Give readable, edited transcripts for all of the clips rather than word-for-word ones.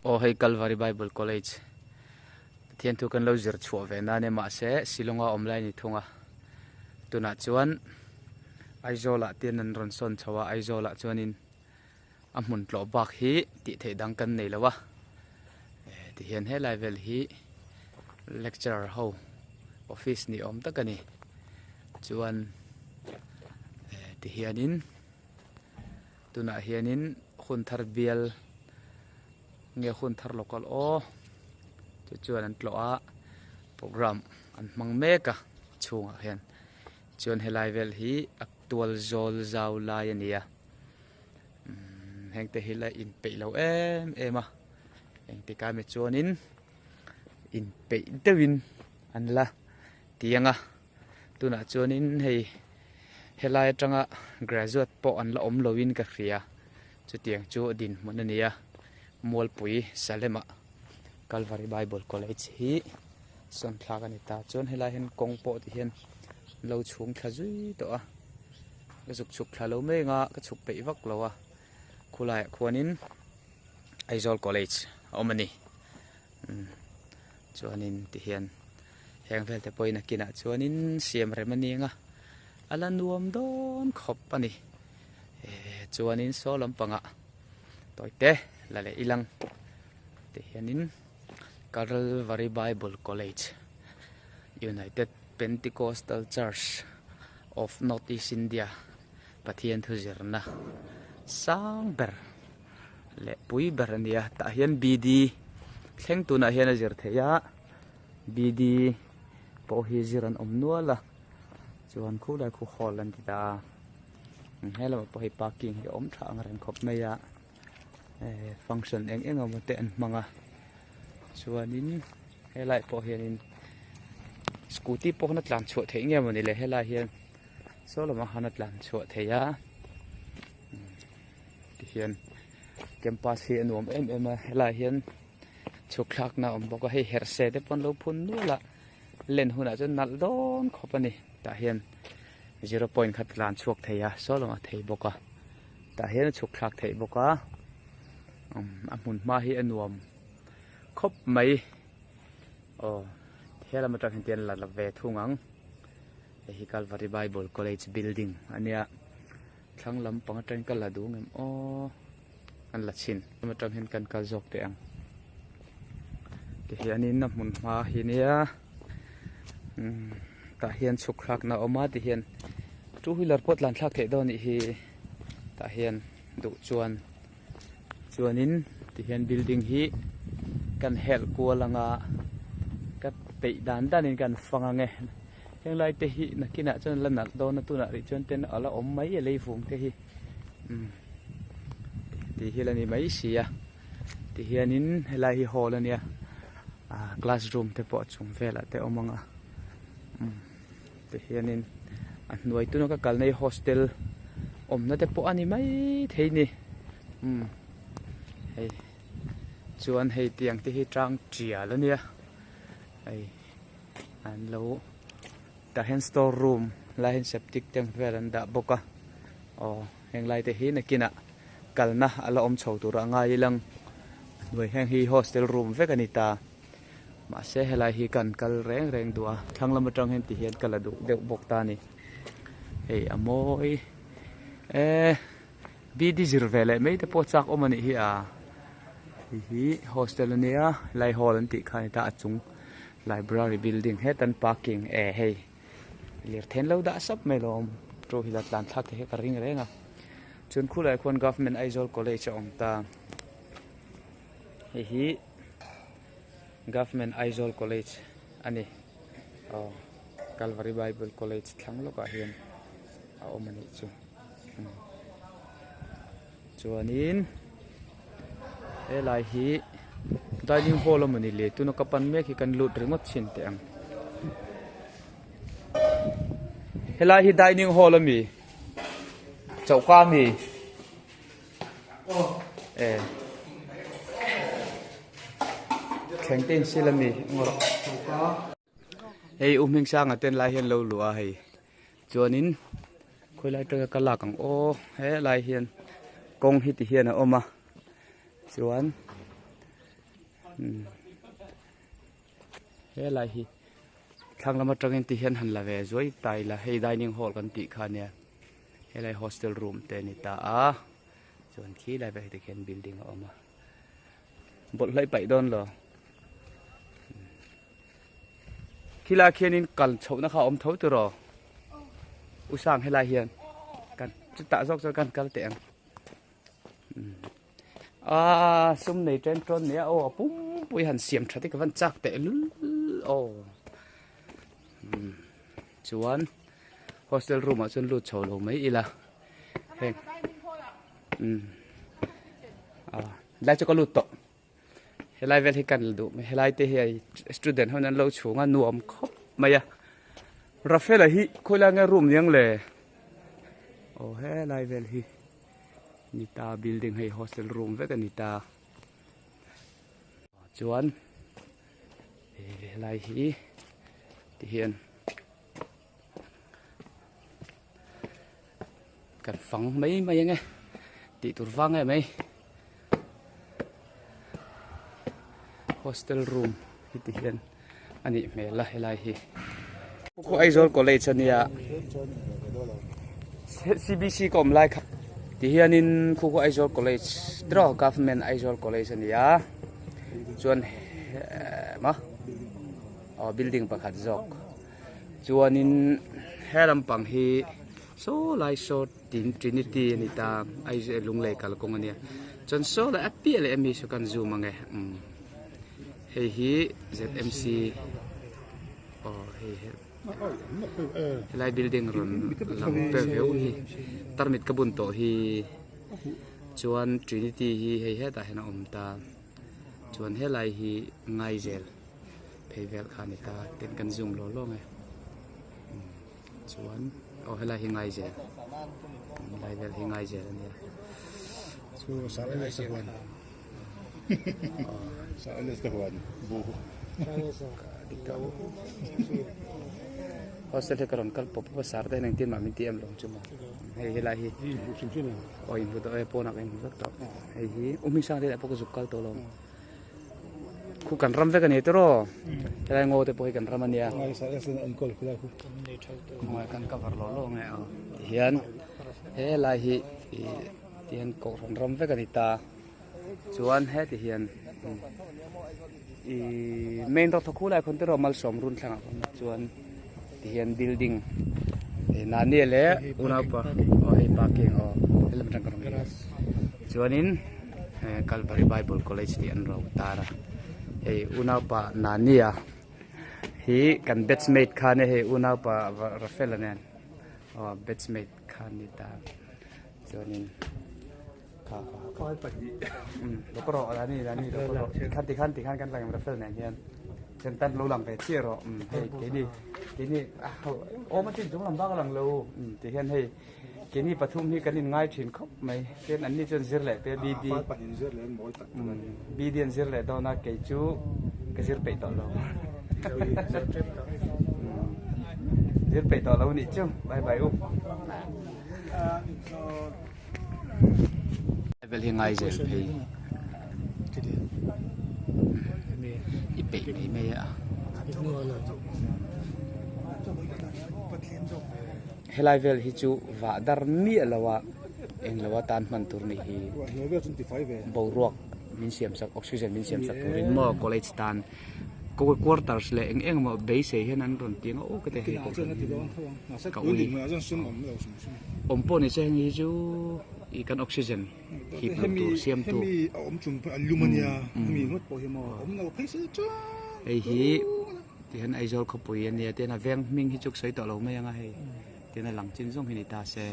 Aw hei Calvary Bible College Pathian thu kan lo zir chhuah ve nan e mahse Shillong a awm lai a ni thung a tunah chuan Aizawl ah te an rawn sawn chho a Aizawl ah chuanin a hmun tlawh bak hi tih theih dang kan nei lo a tihian helai vel hi lecturer ho office ni awm tak a ni chuan tihianin. Tunah hianin hun thar bial nge hun thar local aw chu chuan an tlawh a program an hmang mek a chhungah hian chuan helai vel hi a tual zawl zau lai a ni a umm heng te hi la inpeih lo em em a engtik ah mi chuanin inpeih deuhin an la ti ang a. Tunah chuanin hei helai atanga graduate pawh an la awm loin ka hria chutiang chu dinhmun a ni a Mualpui Salem-ah Calvary Bible College hi sawn thlak a ni ta chuan helai hian kawng pawh ti hian an lo chhung thla zui tawh a ka zuk chhuk thla lo mai anga ka chhuk peih vak lo a khulaiah khuanin Aizawl College a awm a ni. Chuanin tihian heng vel te pawhin a kinah chuanin siam rem a ni ang a a la nuam dawn khawp a ni eh chuanin saw lampangah tawi te la leh ilang tihianin Kalvari Bible College United Pentecostal Church of North East India Pathian thu zirna sang ber. Leh pui ber a nia tah hian B_D thleng tunah hian a zir theih a B_D pawh hi zir an awm nual a chuan khulai khu hall an ti ta a he lamah pawh hei parking hi a awm tha ang reng khawp mai a eh function eng eng emaw te an hmang a chuanin helaiah pawh hianin scooty pawh khan a tlan chhuah theih nge mawni le helaiah hian saw lamah khan a tlan chhuah theih a. Tihian campus hi a nuam em em a helaiah hian chhuk thlakna a awm bawk a hei herhse te pawh an lo phun nual a len hunah chuan nalh dawn khawp a ni tah hian zero point khat tlan chhuak thei a saw lamah thei bawk a tah hian a chhuk thlak theih bawk a a hmun hma hi a nuam khawp mai aw helam atang hian tian la la ve thung ang hei hi Calvary Bible College building a nia. Thlang lampang atangin ka la duh ngem aw an la chhin atang hian kan kal zawk teh ang tihianin a hmun hma hi nia umm tah hian chhuk thlakna a awm a tihian two wheeler pawh tlan thlak theih dawn anih hi tah hian duh chuan chuanin tihian building hi kan helh kual anga ka peih dan danin kan fang ang e. Heng lai te hi nakinah chuan la nalh dawn a tunah rih chuan ten a la awm mai a leivung te hi umm tih hi la ni mai si a tihianin helai hi hall a nia ah classroom te pawh a chung velah te a awm ang a umm tihianin a hnuai tuna ka kalna hi hostel awmna te pawh a ni mai thei a ni umm hei chuan hei tiang te hi tang tial a nia hei. An lo tah hian store room lai hian septic tank vel an dah bawk a aw heng lai te hi nakinah kalna a la awm chho tur a ngai ilang hnuai heng hi hostel room vek a ni ta mahse helai hi kan kal reng reng duh a thlang lam atang hian ti hian ka la duh deuh bawk ta a ni hei a mawi e B D zir ve leh mai te pawh chak awm a nih hi a hei hi hostel a nia lai hall an tih kha a ni ta a chung library building hetan parking eh hei lirthei an lo dah sap mai lo two wheeler tlan thlak te hi ka ring reng a chuan khulaiah khuan government Aizawl college a awm ta hei hi government Aizawl college a ni aw Calvary bible college thlang lawkah hian a awm a nih chu. Chuanin helai hi dining hall a mawni le tuna ka pan mek hi kan lut ringawt chhin teh ang helai hi dining hall a mi choka a mi e thleng te insil a mi hei u hming sanga ten lai hian lo luh a hei chuanin khawilai atanga ka lak ang aw helai hian kawng hi ti hian a awm a chuan. Umm helai hi thlang lam atangin ti hian han la ve zuai ta ila hei dining hall kan tih kha ania helai hostel room te a ni ta a chuan khi lai velah hi tikhian building a awm a bawlhhlawh i paih dawn lo khilai khianin kal chhohna kha a awm tho tiraw u sang helai hian kan chutah zawk chuan kan kal teh ang. Aaa sum nei ṭen ṭawn nia aw a pumpui han siam ṭhat hi ka van chak teh lul aw chuan hostel room ah chuan lut chho lo mai ila heng umm a lai chu ka lut tawh helai vel hi kan la duh mai helai te hi hei student ho in an lo chhung a nuam khawp mai a Rafael-a hi khawilai nge room niang le aw helai vel hi. Ni ta building hei hostel room vek a ni ta chuan helai hi ti hian kan fang mai mai ange tih tur vang em mai hostel room hi ti hian a nih hmel a helai hi khu Aizawl college a nia C_B_C ka awm lai kha ti hianin khu khu Aizawl college tiraw government Aizawl college a nia chuan maw aw building pakhat zawk chuanin he lampang hi saw lai saw trinity a ni ta Aizawl Lunglei kalkawng a nia chuan saw lai a piah leh ami saw kan zoom ang e umm. Hei hi ZMC aw hei he helai building rawn lang ber viau hi tarmit ka bun tawh hi chuan trinity hi hei hetah hian a awm ta chuan helai hi ngaizel phei vel kha a ni ta tin kan zoom law law nge chuan aw helai hi ngaizel helai vel hi ngaizel a nia. Hostel hi ka rawn kal pawp pawp a sar te hian engtin mah min ti em lo chu maw hei helai hi aw inhmu tawh e pawnah ka inhmu vek tawh hei hi u hming sang te pawh ka zuk kal tawh lo khu kan ram vek a ni tiraw helai ngaw te pawh hi kan ram a nia kan cover lo lo nge aw tihian helai hi ih. Tihian kohhran ram vek a ni ta chuan heti hian ihh main road thawk khulai khawn te erawh malsawm run thlangah khawn chuan tihian building nani leh unaupa aw hei parking aw helam atang ka rawn vel a chuanin kalvari bible college tih an rawn tar a hei unaupa nania hi kan batch mate kha ania hei unaupa Rafael-a nen aw batch mate. Kha ni ta chuanin kha kha kha um lo ka rawh la ni la ni lo ka rawh tikhan tikhan tikhan kan lang Rafael nen hian chuan tan lo lang ve chiah rawh um hei keini keini awm a chin chung lam bak a lang lo um ti hian hei keini pathum hi kan in ngai thin khawp mai chuan an ni chuan zir leh te BD um BD an zir leh dawn a kei chu ka zir peih tawh lo. Zir peih tawh lo nih chu bye bye u. Level hi ngai zel phei i peih mai mai a. Helai vel hi chu vah dar miah lo a eng lo atan hman tur nih hi boruak min siam sak oxygen min siam sak turin maw college tan quarters leh eng eng emaw beisei hian an rawn ti ang a aw ka ti hei pawh ka ui awm pawh ni se heng hi chu ih kan oxygen hip lo tur siam tu hei hi tihian Aizawl khawpui a nia tihian a veng hming hi chu ka sawi tawh lo mai ang a hei tihian a lang chin zawng hi ni ta se.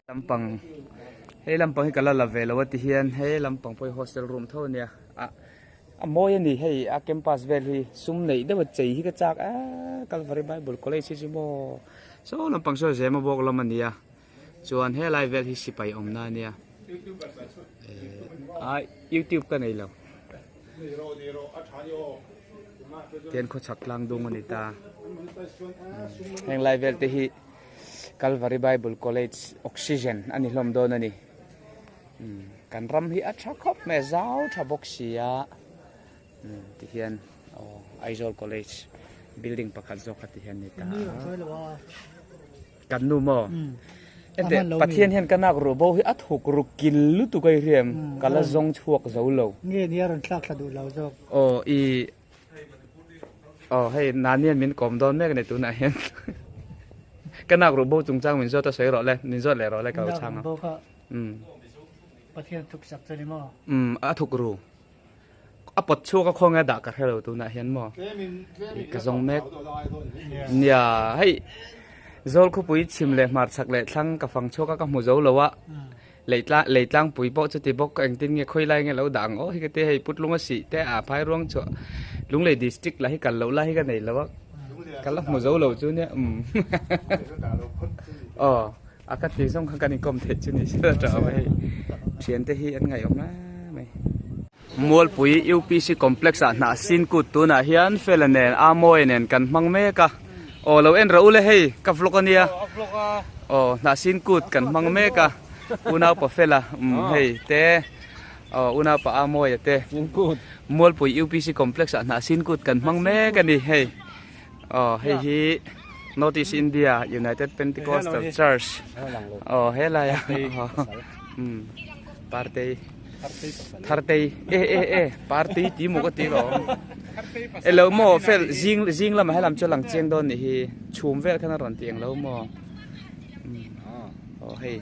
Lampang hei lampang hi ka la la ve lo a ti hian hei lampang pawh hi hostel room tho a nia ah a mawi a ni hei a campus vel hi sum neih deuh a chei hi ka chak eee Calvary Bible College hi chu maw saw lampang saw zema bawk lam a nia chuan helai vel hi sipai awmna a nia eh ah youtube ka nei lo tian khawchhak tlang dung a ni ta heng lai vel te hi Calvary Bible College oxygen a ni hlawm dawn a ni. Kan ram hi a tha khawp mai a zau tha bawk si a tihian aw Aizawl college building pakhat zawk kha tihian a ni ta a kan nu maw enteh Pathian hian ka nak ruh bo hi a thuk ru kil lutuk a i hriam ka la zawng chhuak zo lo. Nge nia rawn thlak thla duh lo zawk. Aw i Aw hei Nani hian min kawm dawn mek a ni tunah hian ka nak ruh bo chungchang min zawt a sawi rawh le min zawt leh rawh le ka lo chhang ang. Umm. Pathian thuk sak chu ni maw? Umm a thuk ru. A pawt chhuak a khawnge a dah ka hre lo tunah hian maw. Ka zawng mek. Nia hei Zawl khawpui chhim leh hmar chhak leh thlang ka fang chhuak a ka hmu zo lo a. Leitla leitlangpui pawh chuti bawk engtin nge khawi lai nge lo dah ang aw hi ka ti hei Putlunga sih te a phai ruang chhuah Lunglei district lah hi kal loh lai hi ka nei lo a ka la hmu zo lo chu nia umm aw. A ka ti zawng kha kan inkawm theih chu ni se la tah awm hei thiante hi an ngaihawm hle mai. Mualpui UPC complex ah hnah sin kut tunah hian Fela nen Amawi nen kan hmang mek a aw lo en rawh u le hei ka vlog ania aw hnah sin kut kan hmang mek a unaupa Fela umm hei te aw unaupa Amawia te Mualpui UPC complex ah hnah sin kut kan hmang mek a ni hei. Aw hei hi North East India United Pentecostal Church aw helai a umm partei Thartei e e e party tih maw ka ti lawm elo maw fel zing zing lamah helam chu a lang chiang dawn nih hi chhum vel khan a rawn ti ang lo maw aw hei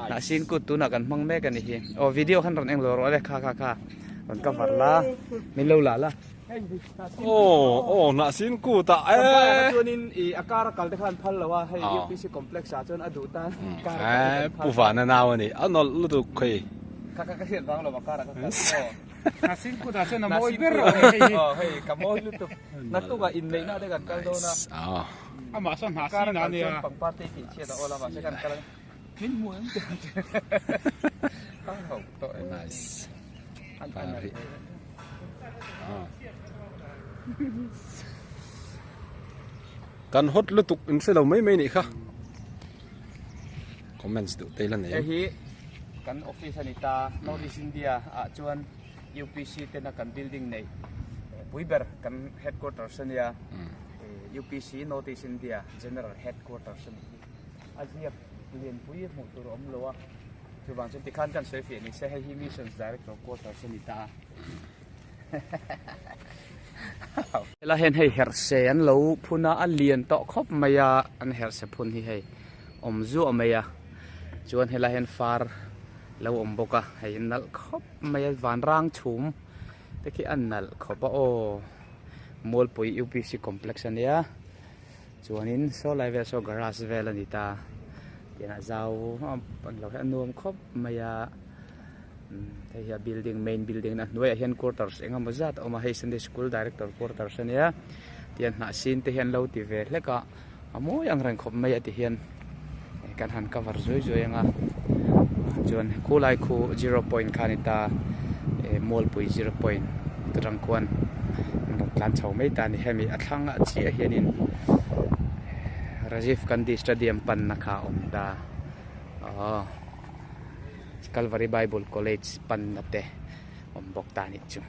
hnahsin kut tunah kan hmang mek a ni hi aw video khan rawn eng lo rawh le kha kha kha rawn cover la min lo la la. Aw aw hnah sin kut ah e chuanin i a car a kal te khan phal lo a hei UPC complex ah chuan a duh tan car a kal te pu vana nau ani a nawlh lutuk khei ka ka ka hriat vang lo a car a ka kal aw hnah sin kut ah chuan a mawi ber a hei hi aw hei ka mawi lutuk naktuk ah inneih na te kan kal dawn a amah sawn hnah sin ah ania pangpar te tih chhiat a awl a mahse kan kal ang min hmu em te nice Kan hot lutuk in hre lo mai mai nih kha. Comments duh te ila nei em. Hei hi kan office a ni ta North East India ah chuan UPC tena kan building neih pui ber kan headquarters a nia UPC North East India General Headquarters a nih hi a ziak lianpui hmuh tur a awm lo a. Chuvang chuan tikhan kan sawi fiah ni se hei hi Missions Director Quarters a ni ta a. Helai hian hei herhse an lo phun a, a lian tawh khawp mai a, an herhse phun hi hei awm zuah mai a. Chuan helai hian far lo awm bawk a, hei nalh khawp mai a, vanrang chhum te khi a nalh khawp a aw. Mualpui UPC complex a nia. Chuanin saw lai vel saw garage vel a ni ta tiangah zau an lo hi a nuam khawp mai a hei hi a building main building a hnuaiah hian quarters eng emaw zat a awm a hei sunday school director quarters a nia tiang hnah sin te hian lo ti ve hlek a a mawi ang reng khawp mai a ti hian kan han cover zuai zuai ang a chuan khulai khu zero point kha a ni ta eh mualpui zero point ta tang khuan an rawn tlan chho mai ta a ni hemi a thlang ah chiah hianin Rajiv Gandhi stadium panna kha a awm ta aw Calvary Bible College panna te awm bawk ta a nih chu.